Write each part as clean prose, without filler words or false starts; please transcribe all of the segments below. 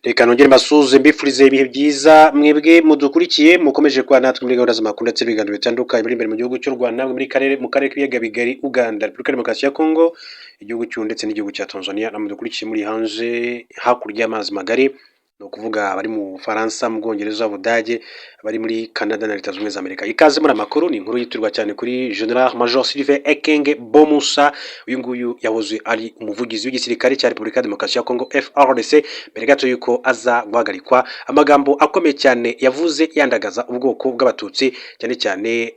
Reka nongere mbasuhuze, mbifurize ibihe byiza mwebwe mudukurikiye, mukomeje kuba natwe muri gahunda z'amakuru ndetse n'ibiganiro bitandukanye biri imbere mu gihugu cy'u Rwanda, muri karere, mu karere k'ibiyaga bigari, Uganda, Repubulika ya Demokarasi ya Kongo, igihugu cy'u ndetse n'igihugu cya Tanzania, namwe mudukurikiye muri hanze hakurya y'amazi magari, ni ukuvuga abari mu Bufaransa, mu Bwongereza, Budage, abari muri Canada na Leta Zunze Ubumwe za Amerika. Ikaze muri amakuru. Ni inkuru yiturwa cyane kuri General Major Sylvain Ekenge Bomusa. Uyu nguyu yahoze ari umuvugizi w'igisirikare cya Repubulika ya Demokarasi ya Kongo, FARDC, mbere gato yuko aza guhagarikwa. Amagambo akomeye cyane yavuze yandagaza ubwoko bw'Abatutsi, cyane cyane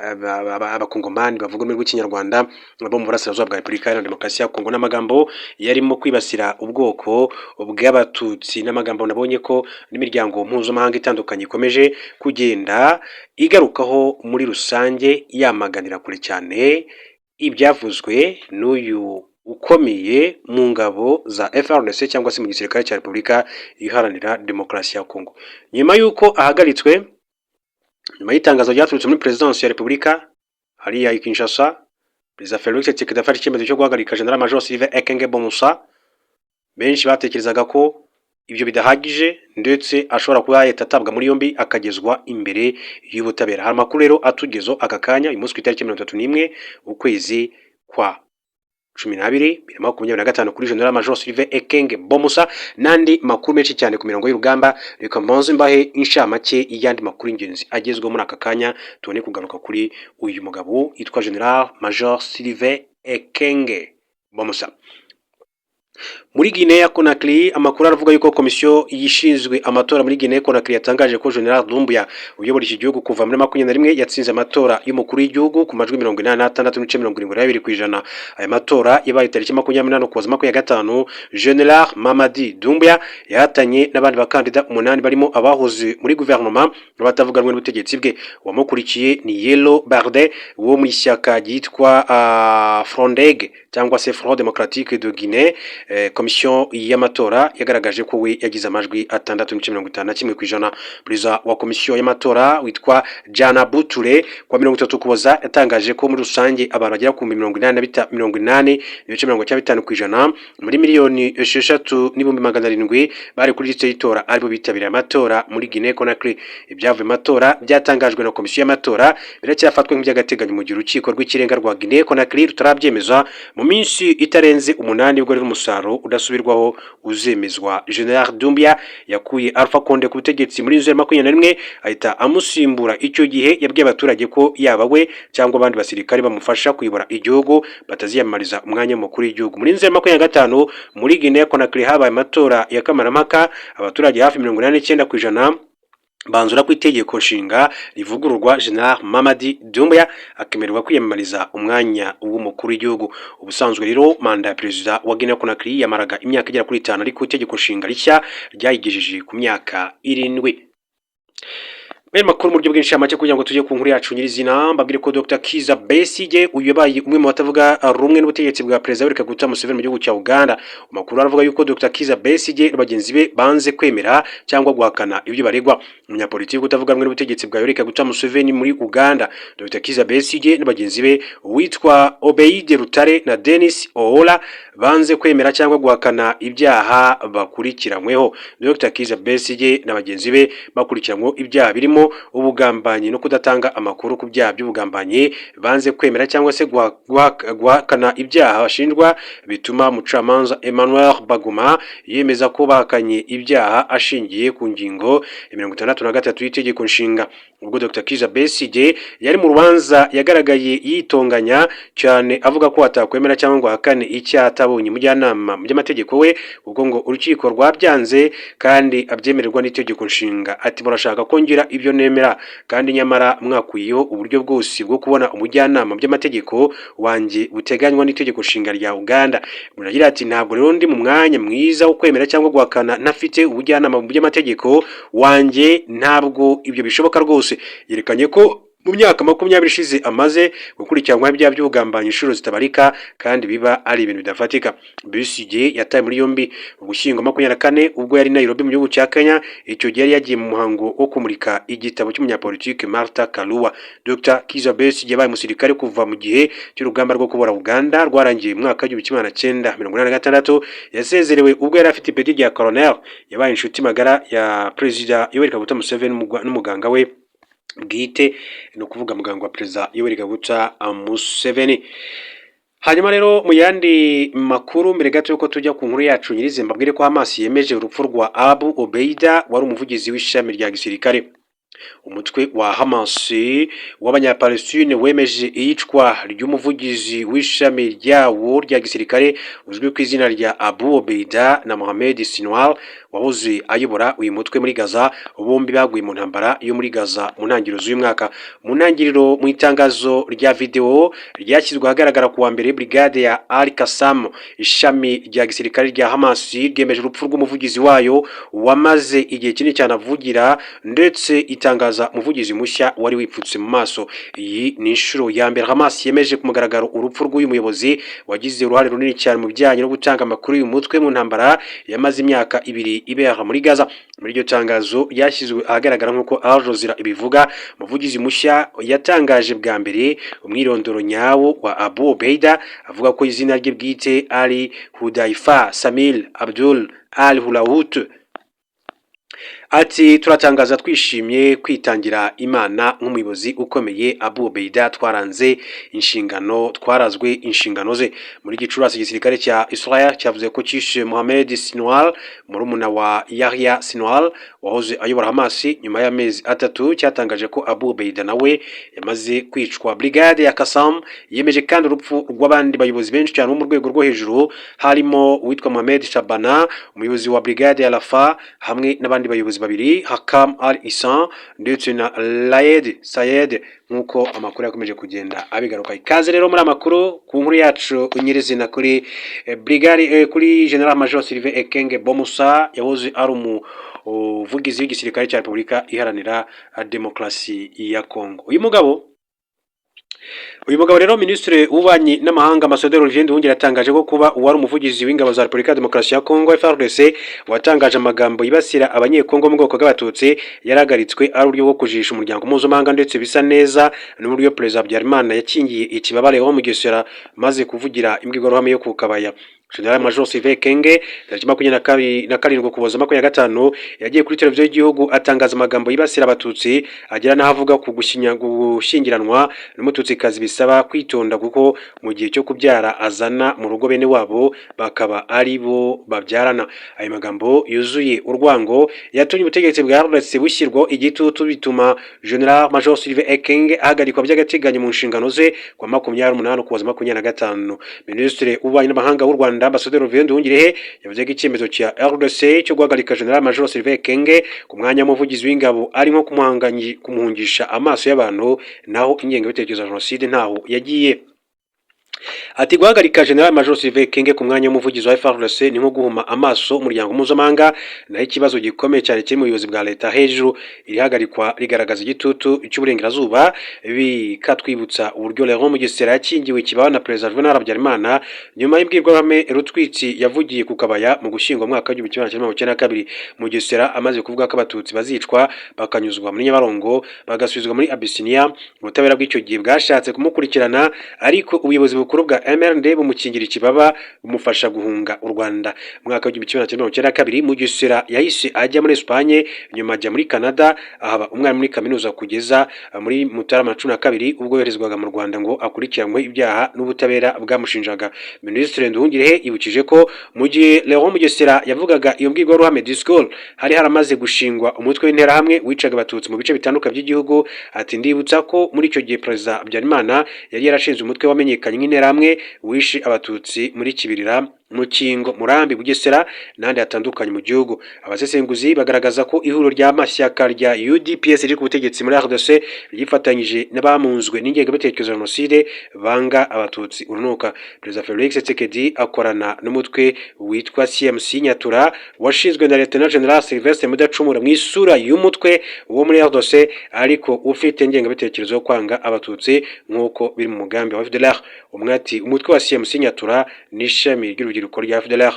Abakongomani bavuga ururimi rw'Ikinyarwanda bo mu burasirazuba bwa Repubulika Iharanira Demokarasi ya Kongo, n'amagambo yarimo kwibasira ubwoko bw'Abatutsi, n'amagambo nabonye ko n'imiryango mpuzamahanga itandukanye ikomeje kugenda igarukaho muri rusange, yamaganira kure cyane ibyavuzwe n'uyu ukomeye mu ngabo za FARDC cyangwa se mu gisirikare cya Repubulika Iharanira Demokarasi ya Kongo. Nyuma y'uko ahagaritswe, nyuma y'itangazo ryaturutse muri Perezidansi ya Repubulika hariya i Kinshasa, Perezida Felix Tshisekedi afashe icyemezo cyo guhagarika General Major Sylvain Ekenge Bomusa, benshi batekerezaga ko ibyo bidahagije, ndetse ashobora kuba yahita atabwa muri yombi akagezwa imbere y'ubutabera. Hari amakuru rero atugezeho aka kanya, uyu munsi ku itariki 31 ukwezi kwa 12 2025, kuri General Major Sylvain Ekenge Bomusa n'andi makuru menshi cyane ku mirongo y'urugamba. Reka mbanze mbahe inshamake y'andi makuru y'ingenzi agezweho muri aka kanya, tubone kugaruka kuri uyu mugabo yitwa General Major Sylvain Ekenge Bomusa. Muri Guinea Conakry, amakuru aravuga yuko komisiyo yishinzwe amatora muri Guinea Conakry yatangaje ko General Doumbouya uyobora iki gihugu kuva muri 21 yatsinze amatora y'umukuru w'igihugu ku majwi 86.72%. Aya matora yabaye tariki 28 Ukuboza 25. General Mamadi Doumbouya yahatanye n'abandi bakandida umunani, barimo abahoze muri guverinoma n'abatavuga rumwe n'ubutegetsi bwe. Uwamukurikiye ni Yelo Balde wo mu ishyaka ryitwa Frondeg cyangwa se Front Démocratique de Guinée. Komisiyo y'amatora yagaragaje ko we yagize amajwi 6.51%. Perezida wa komisiyo y'amatora witwa Jana Buture, kuwa 30 Ukuboza, yatangaje ko muri rusange abantu bagera ku 80.95% muri 6,700,000 bari kuri liste y'itora aribo bitabiriye amatora muri Guinea Conakry. Ibyavuye mu matora byatangajwe na komisiyo y'amatora biracyafatwa nk'iby'agateganyo mu gihe urukiko rw'ikirenga rwa Guinea Conakry rutarabyemeza. Mu minsi itarenze 8 ubwo rero umusaruro udasubirwaho uzemezwa. General Doumbouya yakuye Alpha Conde ku butegetsi muri Nzeri 21, ahita amusimbura. Icyo gihe yabwiye abaturage ko yaba we cyangwa abandi basirikare bamufasha kuyobora igihugu bataziyamamariza umwanya w'umukuru w'igihugu. Muri Nzeri 25, muri Guinea Conakry habaye amatora ya kamarampaka, abaturage hafi 89% banzura ko itegeko nshinga rivugururwa, General Mamadi Doumbouya akemererwa kwiyamamariza umwanya w'umukuru w'igihugu. Ubusanzwe rero manda ya perezida wa Guinea Conakry yamaraga imyaka igera kuri 5, ariko itegeko nshinga rishya ryayigejeje ku myaka 7. Mwe makuru mu buryo bw'inshamake, kugira ngo tujye ku nkuru yacu nyirizina, mbabwire ko Dr Kiza Besigye uyu yabaye umwe mu batavuga rumwe n'ubutegetsi bwa Perezida Yoweri Kaguta Museveni mu gihugu cya Uganda. Amakuru aravuga yuko Dr Kiza Besigye na bagenzi be banze kwemera cyangwa guhakana ibyo baregwa. Umunyapolitiki utavuga rumwe n'ubutegetsi bwa Yoweri Kaguta Museveni muri Uganda, Dr Kiza Besigye na bagenzi be witwa Obeid Lutale na Denis Oola, banze kwemera cyangwa guhakana ibyaha bakurikiranyweho. Dr Kiza Besigye na bagenzi be bakurikiranyweho ibyaha birimo ubugambanyi no kudatanga amakuru ku byaha by'ubugambanyi. Banze kwemera cyangwa se guhakana ibyaha bashinjwa, bituma umucamanza Emmanuel Baguma yemeza ko bahakanye ibyaha ashingiye ku ngingo ya 63 y'itegeko nshinga. Ubwo Dr Kiza Besigye yari mu rubanza, yagaragaye yitonganya cyane, avuga ko atakwemera cyangwa ngo ahakane icyaha atabonye umujyanama mu by'amategeko we, ubwo ngo urukiko rwabyanze kandi abyemererwa n'itegeko nshinga. Ati: "Murashaka ko ngira ibyo nemera kandi nyamara mwakuyeho uburyo bwose bwo kubona umujyanama mu by'amategeko wanjye buteganywa n'itegeko nshinga rya Uganda." Muragira ati: "Ntabwo rero ndi mu mwanya mwiza wo kwemera cyangwa guhakana ntafite ubujyanama mu by'amategeko wanjye, ntabwo ibyo bishoboka rwose." Yerekanye ko Mu myaka 20 ishize amaze gukurikiranwaho ibyaha by'ubugambanyi inshuro zitabarika, kandi biba ari ibintu bidafatika. Besigye yatawe muri yombi Ugushyingo 24 ubwo yari Nairobi mu gihugu cya Kenya. Icyo gihe yari yagiye mu muhango wo kumurika igitabo cy'umunyapolitike Martha Karua. Dr Kizza Besigye yabaye umusirikare kuva mu gihe cy'urugamba rwo kubohora Uganda rwarangiye mu mwaka w'1986. Yasezerewe ubwo yari afite ipeti rya colonel. Yabaye inshuti magara ya Perezida Yoweri Kaguta Museveni n'umuganga we bwite, ni ukuvuga muganga wa Perezida Yoweri Kaguta Museveni. Hanyuma rero, mu yandi makuru, mbere gato yuko tujya ku nkuru yacu nyirizina, mbabwire ko Hamas yemeje urupfu rwa Abu Obeida, wari umuvugizi w'ishami rya gisirikare. Umutwe wa Hamas w'Abanyapalestine wemeje iyicwa ry'umuvugizi w'ishami ryawo rya gisirikare uzwi ku izina rya Abu Obeida na Mohamed Sinwar, wahoze ayobora uyu mutwe muri Gaza. Bombi baguye mu ntambara yo muri Gaza mu ntangiriro z'uyu mwaka. Mu ntangiriro, mu itangazo rya video ryashyizwe ahagaragara ku wa mbere, brigade ya Al Qassam, ishami rya gisirikare rya Hamas, ryemeje urupfu rw'umuvugizi wayo wamaze igihe kinini cyane avugira, ndetse itangaza umuvugizi mushya wari wipfutse mu maso. Iyi ni inshuro ya mbere Hamas yemeje ku mugaragaro urupfu rw'uyu muyobozi wagize uruhare runini cyane mu bijyanye no gutanga amakuru y'uyu mutwe mu ntambara yamaze imyaka 2 ibera muri Gaza. Muri iryo tangazo ryashyizwe ahagaragara, nk'uko Al Jazeera ibivuga, umuvugizi mushya yatangaje bwa mbere umwirondoro nyawo wa Abu Obeida, avuga ko izina rye bwite ari Hudaifa Samir Abdul Al Hulahut. Ati: "Turatangaza twishimye kwitangira Imana nk'umuyobozi ukomeye Abu Obeida twaranze inshingano, twarazwe inshingano ze." Muri Gicurasi, igisirikare cya Israel cyavuze ko cyishe Mohamed Sinwar, murumuna wa Yahya Sinwar wahoze ayobora Hamas. Nyuma y'amezi 3 cyatangaje ko Abu Obeida nawe yamaze kwicwa. Brigade ya Qassam yemeje kandi urupfu rw'abandi bayobozi benshi cyane bo mu rwego rwo hejuru, harimo uwitwa Mohamed Shabana, umuyobozi wa brigade ya Rafah, hamwe n'abandi bayobozi babiri, Hakam Al Isan ndetse na Raed Sayed, nk'uko amakuru yakomeje kugenda abigaruka. Ikaze rero muri amakuru ku nkuru yacu nyirizina kuri brigade, kuri General Major Sylvain Ekenge Bomusa, yahoze ari umuvugizi w'igisirikare cya Repubulika Iharanira Demokarasi ya Kongo. Uyu mugabo rero, Minisitiri w'Ububanyi n'Amahanga Ambasaderi Olivier Nduhungirehe yatangaje ko kuba uwari umuvugizi w'ingabo za Repubulika ya Demokarasi ya Kongo FARDC watangaje amagambo yibasira Abanyekongo mu bwoko bw'Abatutsi yarahagaritswe ari uburyo bwo kujijisha umuryango mpuzamahanga, ndetse bisa neza n'uburyo Perezida Habyarimana yakingiye ikibaba Léon Mugesera maze kuvugira imbwirwaruhame yo ku Kabaya. General Major Sylvain Ekenge, tariki 27 Ukuboza 25, yagiye kuri televiziyo y'igihugu atangaza amagambo yibasira Abatutsi, agera n'aho avuga ku gushyingiranwa n'Umututsikazi bisaba kwitonda, kuko mu gihe cyo kubyara azana mu rugo bene wabo bakaba ari bo babyarana. Ayo magambo yuzuye urwango yatumye ubutegetsi bwa RDC bushyirwaho igitutu, bituma General Major Sylvain Ekenge ahagarikwa by'agateganyo mu nshingano ze kwa 28 Ukuboza 25. Minisitiri w'Ububanyi n'Amahanga w'u Rwanda, Ambasaderi Olivier Nduhungirehe, yavuze ko icyemezo cya RDC cyo guhagarika General Major Sylvain Ekenge ku mwanya w'umuvugizi w'ingabo ari nko kumuhungisha amaso y'abantu, naho ingengabitekerezo ya jenoside ntaho yagiye. Ati: "Guhagarika General Major Sylvain Ekenge ku mwanya w'umuvugizi wa FARDC ni nko guhuma amaso umuryango mpuzamahanga, naho ikibazo gikomeye cyane kiri mu buyobozi bwa leta hejuru. Iri hagarikwa rigaragaza igitutu cy'uburengerazuba, bikatwibutsa uburyo Léon Mugesera yakingiwe ikibaba na Perezida Juvenal Habyarimana nyuma y'imbwirwaruhame rutwitsi yavugiye ku Kabaya mu Gushyingo mu mwaka w'1992. Mugesera amaze kuvuga ko Abatutsi bazicwa bakanyuzwa muri Nyabarongo, bagasubizwa muri Abisinia, ubutabera bw'icyo gihe bwashatse kumukurikirana, ariko ubuyobozi bukuru bwa MRND bumukingira ikibaba, bumufasha guhunga u Rwanda. Mu mwaka w'1992 Mugesera yahise ajya muri Espagne, nyuma ajya muri Canada, ahaba umwarimu muri kaminuza kugeza muri Mutarama 12, ubwo yoherezwaga mu Rwanda ngo akurikiranwe ibyaha n'ubutabera bwamushinjaga. Minisitiri Nduhungirehe yibukije ko mu gihe Léon Mugesera yavugaga iyo mbwirwaruhame, discours, hari haramaze gushingwa umutwe w'Interahamwe wicaga Abatutsi mu bice bitandukanye by'igihugu. Ati: "Ndibutsa ko muri icyo gihe Perezida Habyarimana yari yarashinze umutwe wamenyekanye nk'Interahamwe wishe Abatutsi muri Kibirira." Mukingo, Murambi, Bugesera n'ahandi hatandukanye mu gihugu. Abasesenguzi bagaragaza ko ihuriro ry'amashyaka rya UDPS riri ku butegetsi muri RDC ryifatanyije n'abamunzwe n'ingengabitekerezo ya jenoside banga Abatutsi urunuka. Perezida Felix Tshisekedi akorana n'umutwe witwa CMC Nyatura washinzwe na Lieutenant General Sylvestre Mudacumura mu isura y'umutwe wo muri RDC, ariko ufite ingengabitekerezo yo kwanga Abatutsi nk'uko biri mu mugambi wa FDLR. Umwe ati: "Umutwe wa CMC Nyatura ni ishami ry'urubyiruko rya FDLR."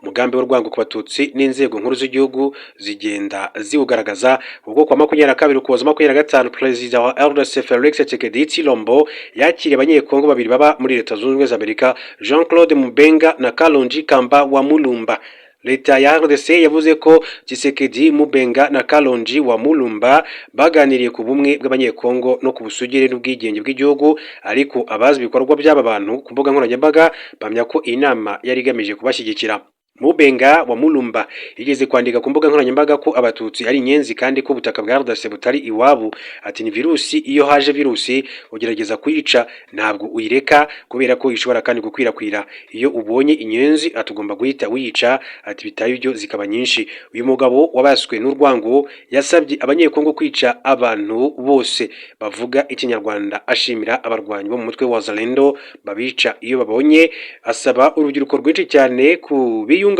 Umugambi w'urwango ku Batutsi n'inzego nkuru z'igihugu zigenda ziwugaragaza, ubwo kwa 22 Ukuboza 25 Perezida wa RDC Felix Tshisekedi Tshilombo yakiriye Abanyekongo babiri baba muri Leta Zunze Ubumwe za Amerika, Jean Claude Mubenga na Kalonji Kamba wa Mulumba. Leta ya RDC yavuze ko Tshisekedi, Mubenga na Kalonji wa Mulumba baganiriye ku bumwe bw'Abanyekongo no ku busugire n'ubwigenge bw'igihugu, ariko abazi ibikorwa by'aba bantu ku mbuga nkoranyambaga bahamya ko iyi nama yari igamije kubashyigikira. Mubenga wa Mulumba yigeze kwandika ku mbuga nkoranyambaga ko Abatutsi ari inyenzi kandi ko ubutaka bwa RDC butari iwabo. Ati: "Ni virusi, iyo haje virusi ugerageza kuyica, ntabwo uyireka kubera ko ishobora kandi gukwirakwira. Iyo ubonye inyenzi, atugomba guhita uyica, ati bitaye ibyo zikaba nyinshi." Uyu mugabo wabaswe n'urwango yasabye Abanyekongo kwica abantu bose bavuga Ikinyarwanda, ashimira abarwanyi bo mu mutwe wa Wazalendo babica iyo babonye, asaba urubyiruko rwinshi cyane kubiyungaho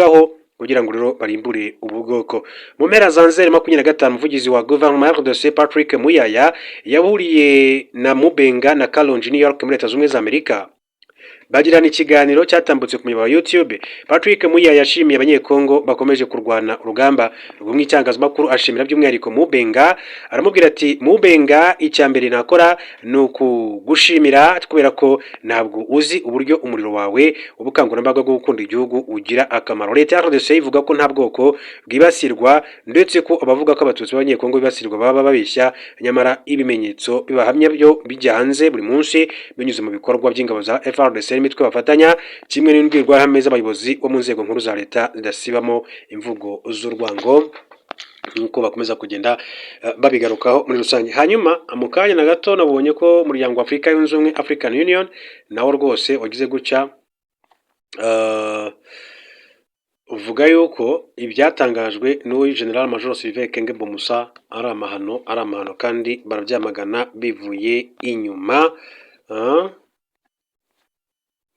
kugira ngo rero barimbure ubu bwoko. Mu mpera za Nzeri 25, umuvugizi wa guverinoma ya RDC Patrick Muyaya yahuriye na Mubenga na Kalonji New York muri Leta Zunze Ubumwe za Amerika, bagirana ikiganiro cyatambutse ku muyoboro wa YouTube. Patrick Muyaya yashimiye Abanyekongo bakomeje kurwana urugamba rwo mu itangazamakuru, ashimira by'umwihariko Mubenga, aramubwira ati: "Mubenga, icya mbere nakora ni ukugushimira kubera ko ntabwo uzi uburyo umuriro wawe w'ubukangurambaga bwo gukunda igihugu ugira akamaro." Leta ya RDC ivuga ko nta bwoko bwibasirwa, ndetse ko abavuga ko Abatutsi b'Abanyekongo bibasirwa baba babeshya, nyamara ibimenyetso bibahamya byo bijya hanze buri munsi binyuze mu bikorwa by'ingabo za FARDC n'imitwe bafatanya, kimwe n'imbwirwaruhame z'abayobozi bo mu nzego nkuru za leta zidasibamo imvugo z'urwango, nk'uko bakomeza kugenda babigarukaho muri rusange. Hanyuma mu kanya na gato nabonye ko Umuryango wa Afurika Yunze Ubumwe, African Union, nawo rwose wagize gutya uvuga yuko ibyatangajwe n'uyu General Major Sylvain Ekenge Bomusa ari amahano, ari amahano, kandi barabyamagana bivuye inyuma,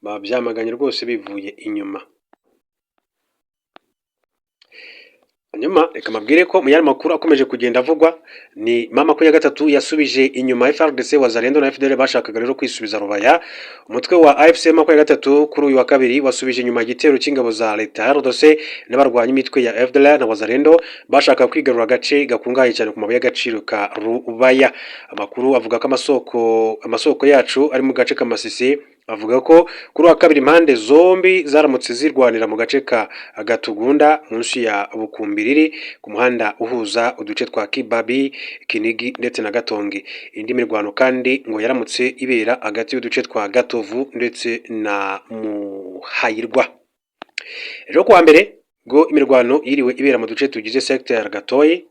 babyamaganye rwose bivuye inyuma. Hanyuma reka mbabwire ko mu yandi makuru akomeje kugenda avugwa ni M 23 yasubije inyuma FARDC, Wazalendo na FDLR bashakaga rero kwisubiza Rubaya. Umutwe wa AFC 23 kuri uyu wa kabiri wasubije inyuma igitero cy'ingabo za leta ya RDC n'abarwanya imitwe ya FDLR na Wazalendo bashaka kwigarura agace gakungahaye cyane ku mabuye y'agaciro ka Rubaya. Amakuru avuga ko amasoko yacu ari mu gace ka Masisi avuga ko kuri wa kabiri impande zombi zaramutse zirwanira mu gace ka Gatugunda munsi ya Bukumbiriri ku muhanda uhuza uduce twa Kibabi, Kinigi ndetse na Gatongi. Indi mirwano kandi ngo yaramutse ibera hagati y'uduce twa Gatovu ndetse na Muhayirwa. Ejo kuwa mbere ngo imirwano yiriwe ibera mu duce tugize secteur Gatoyi.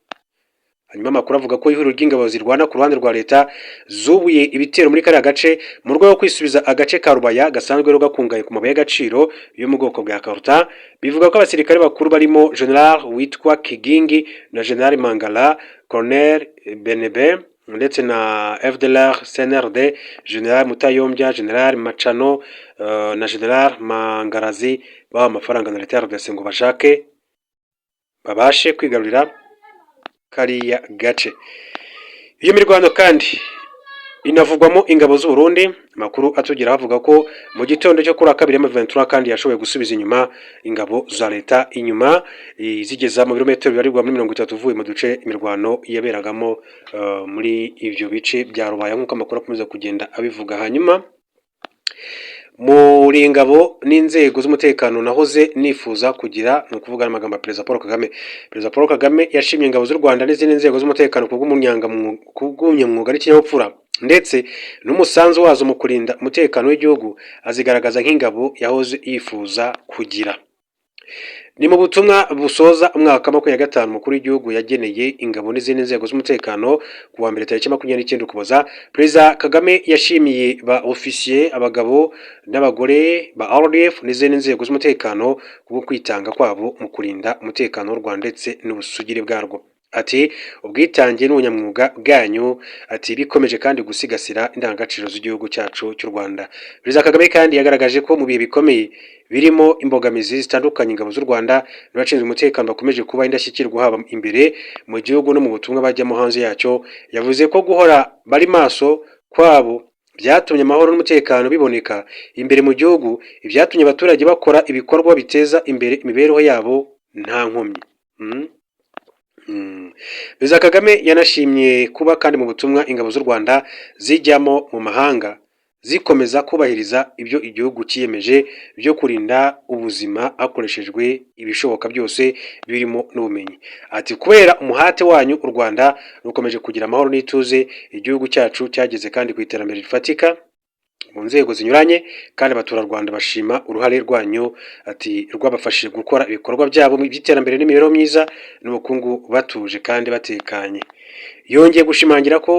Hanyuma amakuru avuga ko ihuriro ry'ingabo zirwana ku ruhande rwa leta zubuye ibitero muri kariya gace mu rwego rwo kwisubiza agace ka Rubaya gasanzwe rero gakungahaye ku mabuye y'agaciro yo mu bwoko bwa coltan. Bivuga ko abasirikare bakuru barimo General witwa Kigingi na General Mangala, Colonel Benebe ndetse na FDLR CNRD, General Mutayombya, General Macano na General Mangarazi bahawe amafaranga na leta ya RDC ngo bashake babashe kwigarurira kariya gace. Iyo mirwano kandi inavugwamo ingabo z'u Burundi. Amakuru atugeraho avuga ko mu gitondo cyo kuri wa kabiri M23 kandi yashoboye gusubiza inyuma ingabo za leta inyuma, zigeza mu birometero bibarirwa muri 30 uvuye mu duce imirwano yaberagamo muri ibyo bice bya Rubaya, nk'uko amakuru akomeza kugenda abivuga. Hanyuma muri ingabo n'inzego z'umutekano nahoze nifuza kugira, ni ukuvuga amagambo ya Perezida Paul Kagame. Perezida Paul Kagame yashimye ingabo z'u Rwanda n'izindi nzego z'umutekano kubw'ubunyamwuga n'ikinyabupfura ndetse n'umusanzu wazo mu kurinda umutekano w'igihugu, azigaragaza nk'ingabo yahoze yifuza kugira. Ni mu butumwa busoza umwaka wa 25 umukuru w'igihugu yageneye ingabo n'izindi nzego z'umutekano ku wa mbere tariki 29 Ukuboza. Perezida Kagame yashimiye ba ofisiye, abagabo n'abagore ba RDF n'izindi nzego z'umutekano kubwo kwitanga kwabo mu kurinda umutekano w'u Rwanda ndetse n'ubusugire bwarwo. Ati: "Ubwitange n'ubunyamwuga bwanyu," ati, "bikomeje kandi gusigasira indangagaciro z'igihugu cyacu cy'u Rwanda." Perezida Kagame kandi yagaragaje ko mu bihe bikomeye birimo imbogamizi zitandukanye, ingabo z'u Rwanda n'abashinzwe umutekano bakomeje kuba indashyikirwa, haba imbere mu gihugu no mu butumwa bajyamo hanze yacyo. Yavuze ko guhora bari maso kwabo byatumye amahoro n'umutekano biboneka imbere mu gihugu, ibyatumye abaturage bakora ibikorwa biteza imbere imibereho yabo nta nkomyi. Perezida Kagame yanashimye kuba kandi mu butumwa ingabo z'u Rwanda zijyamo mu mahanga zikomeza kubahiriza ibyo igihugu cyiyemeje byo kurinda ubuzima hakoreshejwe ibishoboka byose birimo n'ubumenyi. Ati: "Kubera umuhate wanyu, u Rwanda rukomeje kugira amahoro n'ituze. Igihugu cyacu cyageze kandi ku iterambere rifatika mu nzego zinyuranye, kandi abaturarwanda bashima uruhare rwanyu," ati, "rwabafashije gukora ibikorwa byabo by'iterambere n'imibereho myiza n'ubukungu batuje kandi batekanye." Yongeye gushimangira ko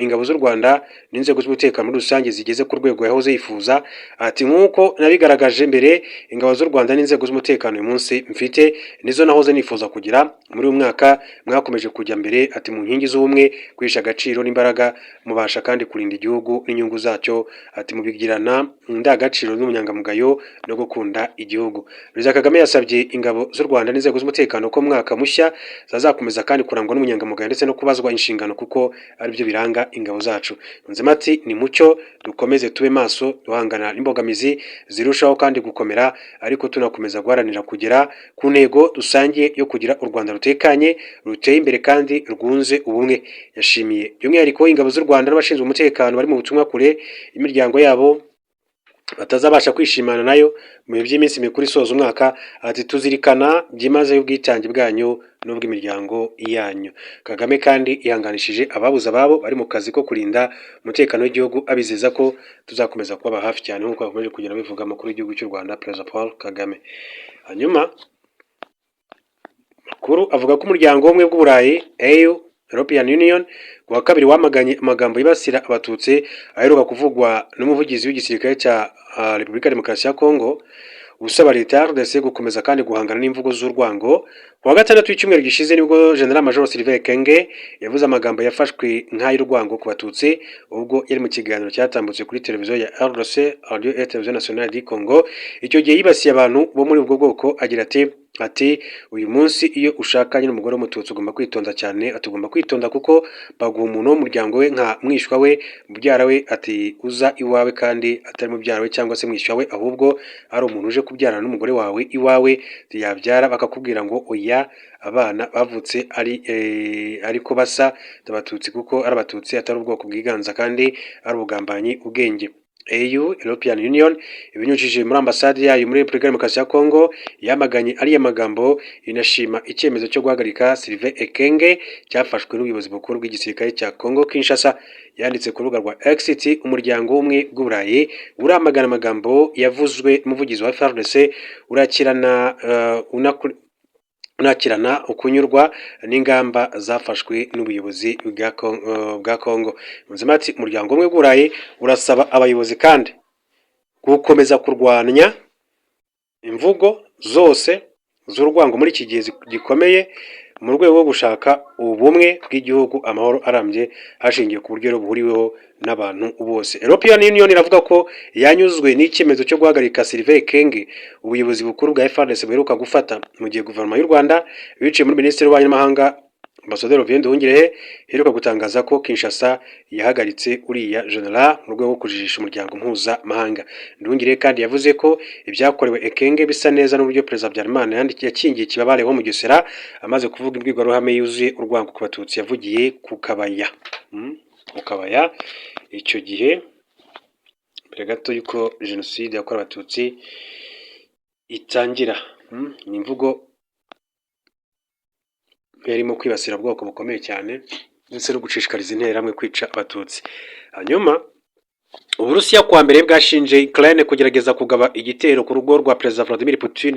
ingabo z'u Rwanda n'inzego z'umutekano muri rusange zigeze ku rwego yahoze yifuza. Ati: "Nk'uko nabigaragaje mbere, ingabo z'u Rwanda n'inzego z'umutekano uyu munsi mfite nizo nahoze nifuza kugira. Muri uyu mwaka mwakomeje kujya mbere," ati, "mu nkingi z'ubumwe, kwihesha agaciro n'imbaraga, mubasha kandi kurinda igihugu n'inyungu zacyo," ati, "mubigirana indangagaciro n'ubunyangamugayo no gukunda igihugu." Perezida Kagame yasabye ingabo z'u Rwanda n'inzego z'umutekano ko mu mwaka mushya zazakomeza kandi kurangwa n'ubunyangamugayo ndetse no kubazwa inshingano, kuko aribyo biranga ingabo zacu. Yunzemo ati: "Ni mucyo dukomeze tube maso, duhangana n'imbogamizi zirushaho kandi gukomera, ariko tunakomeza guharanira kugera ku ntego dusangiye yo kugira u Rwanda rutekanye, ruteye imbere kandi rwunze ubumwe." Yashimiye by'umwihariko ingabo z'u Rwanda n'abashinzwe umutekano bari mu butumwa kure y'imiryango yabo, batazabasha kwishimana nayo mu bihe by'iminsi mikuru isoza umwaka. Ati: "Tuzirikana byimazeyo ubwitange bwanyu n'ubw'imiryango yanyu." Kagame kandi yihanganishije ababuze ababo bari mu kazi ko kurinda umutekano w'igihugu, abizeza ko tuzakomeza kubaba hafi cyane, nk'uko bakomeje kugenda bivuga amakuru y'igihugu cy'u Rwanda, Perezida Paul Kagame. Hanyuma makuru avuga ko umuryango w'ubumwe bw'Uburayi, EU, European Union, ku wa kabiri wamaganye amagambo yibasira Abatutsi aheruka kuvugwa n'umuvugizi w'igisirikare cya Repubulika ya Demokarasi ya Kongo, usaba leta ya RDC gukomeza kandi guhangana n'imvugo z'urwango. Ku wa gatandatu w'icyumweru gishize nibwo General Major Sylvain Ekenge yavuze amagambo yafashwe nk'ay'urwango ku Batutsi, ubwo yari mu kiganiro cyatambutse kuri televiziyo ya RDC, Radio et Télévision Nationale du Congo. Icyo gihe yibasiye abantu bo muri ubwo bwoko agira ati: "Uyu munsi iyo ushakanye n'umugore w'Umututsi ugomba kwitonda cyane," ati, "ugomba kwitonda kuko baguha umuntu w'umuryango we nka mwishywa we, mubyara we," ati, "uza iwawe kandi atari mubyara we cyangwa se mwishywa we, ahubwo ari umuntu uje kubyarana n'umugore wawe iwawe. Yabyara bakakubwira ngo oya, abana bavutse ari ariko basa Abatutsi kuko ari Abatutsi, atari ubwoko bwiganza kandi ari ubugambanyi ubwenge." EU, European Union, ibinyujije muri ambasade yayo muri Repubulika ya Demokarasi ya Kongo, yamaganye ariya magambo, inashima icyemezo cyo guhagarika Sylvain Ekenge cyafashwe n'ubuyobozi bukuru bw'igisirikare cya Kongo Kinshasa. Yanditse ku rubuga rwa X iti: "Umuryango w'ubumwe bw'Uburayi uramagana amagambo yavuzwe n'umuvugizi wa FARDC, urakirana ukunyurwa n'ingamba zafashwe n'ubuyobozi bwa Kongo." Yunzemo ati: "Umuryango w'ubumwe bw'Uburayi urasaba abayobozi kandi gukomeza kurwanya imvugo zose z'urwango muri iki gihe gikomeye, mu rwego rwo gushaka ubumwe bw'igihugu, amahoro arambye hashingiwe ku buryo buhuriweho n'abantu bose." European Union iravuga ko yanyuzwe n'icyemezo cyo guhagarika Sylvain Ekenge ubuyobozi bukuru bwa FARDC buheruka gufata, mu gihe guverinoma y'u Rwanda biciye muri Minisitiri w'Ububanyi n'Amahanga, Ambasaderi Olivier Nduhungirehe, iheruka gutangaza ko Kinshasa yahagaritse uriya general mu rwego rwo kujijisha umuryango mpuzamahanga. Nduhungirehe kandi yavuze ko ibyakorewe Ekenge bisa neza n'uburyo Perezida Habyarimana yakingiye ikibaba Léon Mugesera amaze kuvuga imbwirwaruhame yuzuye urwango ku Batutsi yavugiye ku Kabaya. Ku Kabaya icyo gihe, mbere gato y'uko jenoside yakorewe Abatutsi itangira. Ni imvugo yarimo kwibasira ubwoko bukomeye cyane ndetse no gushishikariza interahamwe kwica Abatutsi. Hanyuma Uburusiya kuwa mbere bwashinje Ukraine kugerageza kugaba igitero ku rugo rwa Perezida Vladimir Putin,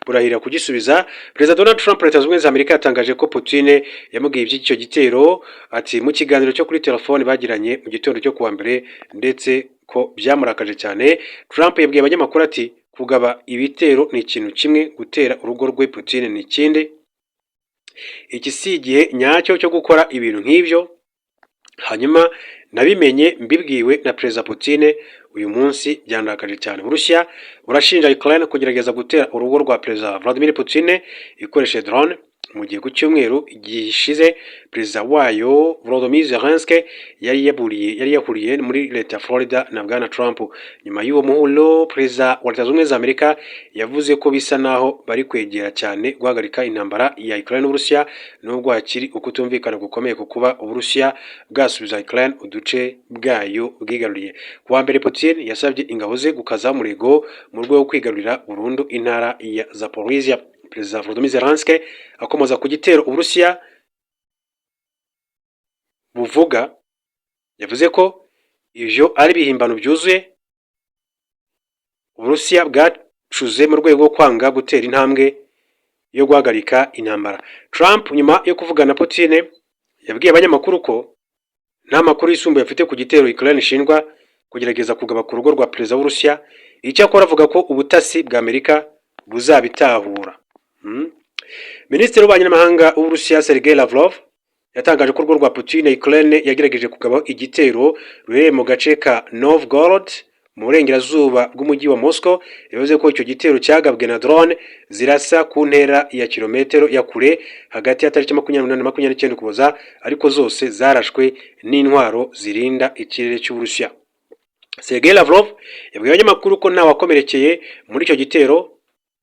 burahirira kugisubiza. Perezida Donald Trump, Leta Zunze Ubumwe za Amerika, yatangaje ko Putin yamubwiye iby'icyo gitero, ati mu kiganiro cyo kuri telefone bagiranye mu gitondo cyo kuwa mbere, ndetse ko byamurakaje cyane. Trump yabwiye abanyamakuru ati: "Kugaba ibitero ni ikintu kimwe, gutera urugo rwe Putin ni ikindi. Iki si igihe nyacyo cyo gukora ibintu nk'ibyo. Hanyuma nabimenye mbibwiwe na Perezida Putin uyu munsi, byandakaje cyane." Uburusiya burashinja Ukraine kugerageza gutera urugo rwa Perezida Vladimir Putin ikoresheje drone, mu gihe ku cyumweru gishize perezida wayo Volodymyr Zelensky yari yahuriye muri leta ya Florida na bwana Trump. Nyuma y'uwo muhuro, perezida wa Leta Zunze Ubumwe za Amerika yavuze ko bisa naho bari kwegera cyane guhagarika intambara ya Ukraine n'Uburusiya, nubwo hakiri ukutumvikana gukomeye ku kuba Uburusiya bwasubiza Ukraine uduce bwayo bwigaruriye. Ku wa mbere, Putin yasabye ingabo ze gukaza umurego mu rwego rwo kwigarurira burundu intara ya Zaporizhia. Perezida Volodymyr Zelensky akomoza ku gitero Uburusiya buvuga, yavuze ko ivyo ari ibihimbano byuzuye Uburusiya bwacuze mu rwego rwo kwanga gutera intambwe yo guhagarika intambara. Trump, nyuma yo kuvugana na Putin, yabwiye abanyamakuru ko nta makuru yisumbuye afite ku gitero Ukraine ishinjwa kugerageza kugaba ku rugo rwa perezida w'Uburusiya. Icyakora avuga ko ubutasi bwa Amerika buzabitahura. Minisitiri w'ububanyi n'amahanga w'Uburusiya, Sergei Lavrov, yatangaje ko urugo rwa Putin Ukraine yagerageje kugaba igitero ruherereye mu gace ka Novgorod mu burengerazuba bw'umujyi wa Moscow. Yavuze ko icyo gitero cyagabwe na drone zirasa ku ntera ya kilometero ya kure hagati ya tariki 28 na 29 Ukuboza, ariko zose zarashwe n'intwaro zirinda ikirere cy'Uburusiya. Sergei Lavrov yabwiye abanyamakuru ko nta wakomerekeye muri icyo gitero,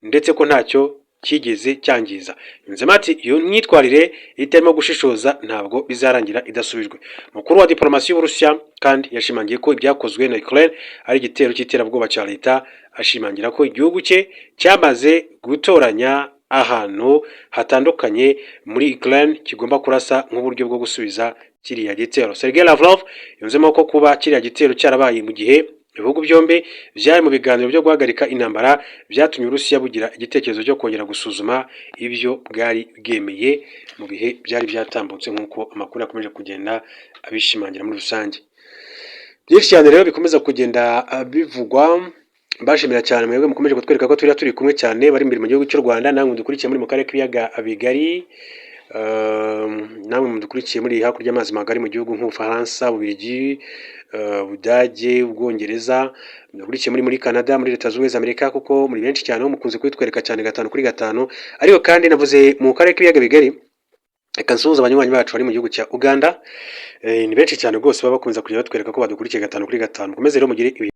ndetse ko ntacyo cyigeze cyangiza. Yunzemo ati: "Iyo myitwarire itarimo gushishoza ntabwo bizarangira idasubijwe." Mukuru wa diplomasi y'Uburusiya kandi yashimangiye ko ibyakozwe na Ukraine ari igitero cy'iterabwoba cya leta, ashimangira ko igihugu cye cyamaze gutoranya ahantu hatandukanye muri Ukraine kigomba kurasa nk'uburyo bwo gusubiza kiriya gitero. Sergei Lavrov yunzemo ko kuba kiriya gitero cyarabaye mu gihe ibihugu byombi byari mu biganiro byo guhagarika intambara byatumye Uburusiya bugira igitekerezo cyo kongera gusuzuma ibyo bwari bwemeye mu bihe byari byatambutse, nk'uko amakuru yakomeje kugenda abishimangira muri rusange. Byinshi cyane rero bikomeza kugenda bivugwa. Mbashimira cyane mwebwe mukomeje kutwereka ko turi turi kumwe cyane, bari imbere mu gihugu cy'u Rwanda, namwe mudukurikiye muri mu karere k'ibiyaga bigari, namwe mudukurikiye muri hakurya y'amazi magari mu gihugu nk'Ubufaransa, Bubiligi, Budage, Ubwongereza, mudukurikiye muri Canada, muri Leta Zunze Ubumwe za Amerika, kuko muri benshi cyane mukunze kubitwereka cyane gatanu kuri gatanu. Ariko kandi navuze mu karere k'ibiyaga bigari, reka nsuhuze abanywanyi bacu bari mu gihugu cya Uganda. Ni benshi cyane rwose baba bakunze kujya batwereka ko badukurikiye gatanu kuri gatanu. Mukomeze rero mugire ibihe